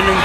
ໜຶ່ງ.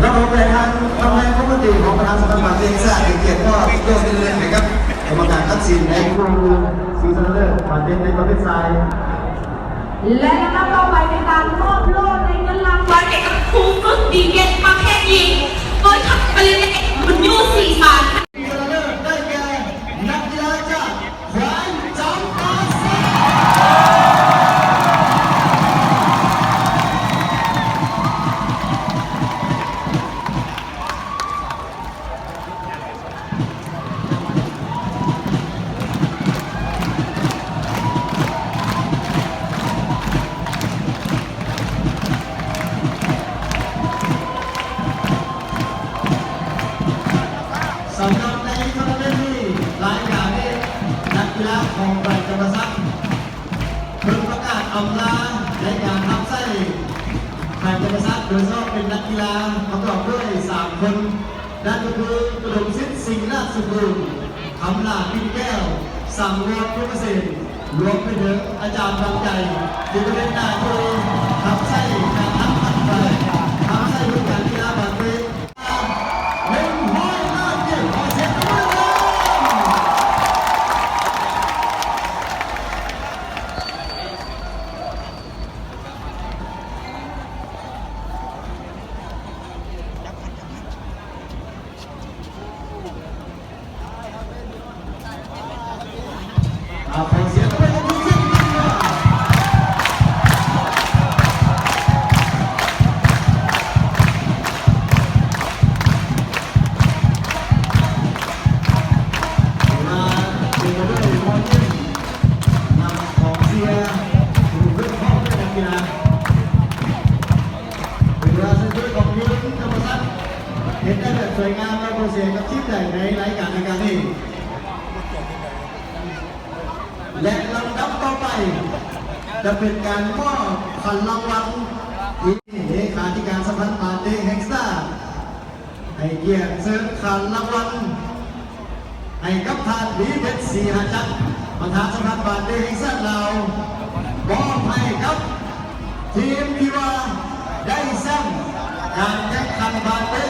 ແລ້ວກໍໄດ້ທາງຕຳແໜ່ງລັດຖະມົນຕີຂອງປະທານສະພາແຫ່ງຊາດ ໃຫ້ກຽດມອບໂດຍເປັນເລື່ອງໃຫ້ກັບກຳມະການຕັດສິນໃນຄູ່ຊິງຊະນະເລີດບາດເຕັນໃນປະເພດຊາຍ. ແລະລຳດັບຕໍ່ໄປເປັນການມອບໂລ່ ແລະເງິນລາງວັນແກ່ກັບຄູຝຶກດີເດັ່ນປະເພດຍິງ ໂດຍທ່ານປະລິນຍາເອກ ບຸນຍູ ສີສານ. ຊະນະເລີດໄດ້ແກ່ນັກກິລາຈາກແຂວງຈຳປາສັກ. ສຳລັບໃນໂທນາເມັນນີ້ ລາຍການນີ້ ນັກກິລາຂອງແຂວງຈຳປາສັກ ເພິ່ນປະກາດອຳລາໃນການຮັບໃຊ້ແຂວງຈຳປາສັກ ໂດຍສະເພາະເປັນນັກກິລາປະກອບດ້ວຍສາມຄົນ, ນັ້ນກໍຄື ອຸດົມສິດ ສິງລາດສະກຸນ, ຄຳຫຼ້າ ປິ່ນແກ້ວ, ສັງວອນ ພົມມະເສນ, ລວມໄປເຖິງອາຈານບາງໃຈ ທີ່ກໍເປັນໜ້າທີ່ຮັບໃຊ້ການຮັບພັດໄປ ຮັບໃຊ້ວົງການກິລາບາດເຕະ ໜຶ່ງຮ້ອຍລ້ານກີບ ຂໍສຽງຕົບມືນຳ. ເຮັດໄດ້ແບບສວຍງາມ ແລະ ບໍ່ເສຍກັບທີມໃດໃນລາຍການດັ່ງກ່າວນີ້ ແລະ ລຳດັບຕໍ່ໄປຈະເປັນການມອບຂັນລາງວັນ ທີ່ເລຂາທິການສະຫະພັນບານເຕະແຫ່ງຊາດ ໃຫ້ກຽດເຊີນຂັນລາງວັນ ໃຫ້ກັບທ່ານ ລີເພັດ ສີຫາຈັນ ປະທານສະຫະພັນບານເຕະແຫ່ງຊາດລາວ ມອບໃຫ້ກັບທີມທີ່ວ່າໄດ້ແຊ້ມການແຂ່ງຂັນບານເຕະ